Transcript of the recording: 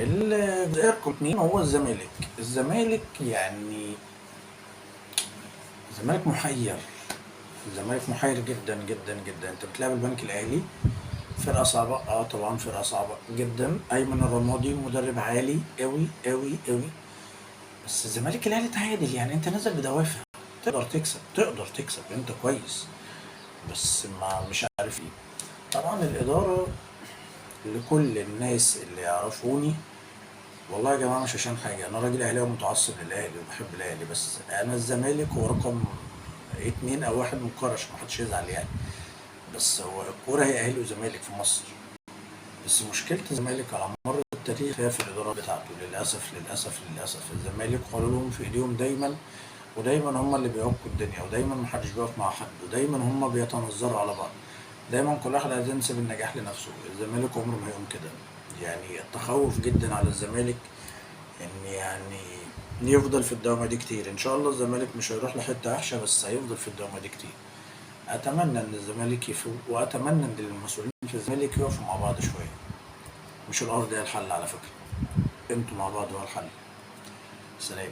الجزئية رقم 2 هو الزمالك. الزمالك يعني الزمالك محير، الزمالك محير جدا جدا جدا. انت بتلعب البنك الاهلي، فرقه صعبة، طبعا فرقه صعبة جدا. ايمن الرمادي مدرب عالي قوي قوي قوي، بس الزمالك الاهلي تعادل، يعني انت نازل بدوافع، تقدر تكسب، تقدر تكسب، انت كويس، بس ما مش عارف ايه. طبعا الادارة لكل الناس اللي يعرفوني، والله يا جماعة مش عشان حاجة، انا راجل اهلاوي متعصب للاهلي وبحب الاهلي، بس انا الزمالك هو رقم 2 او 1 مقرش، ما حدش يزعل يعني، بس هو الكورة هي اهلي وزمالك في مصر. بس مشكلة الزمالك على مر التاريخ هي في الادارة بتاعته، للاسف للاسف للاسف. الزمالك حلولهم في ايديهم دايما، ودايما هم اللي بيعكوا الدنيا، ودايما محدش بيقف مع حد، ودايما هم بيتنظروا على بعض، دايما كل واحد عايز ينسب النجاح لنفسه. الزمالك عمره ما هيقوم كده، يعني التخوف جدا على الزمالك ان يعني يفضل في الدوامة دي كتير. ان شاء الله الزمالك مش هيروح لحتة وحشة، بس هيفضل في الدوامة دي كتير. اتمنى ان الزمالك يفوق، واتمنى ان المسؤولين في الزمالك يقفوا مع بعض شوية. مش الارض هي الحل على فكرة، انتوا مع بعض هو الحل. سلام.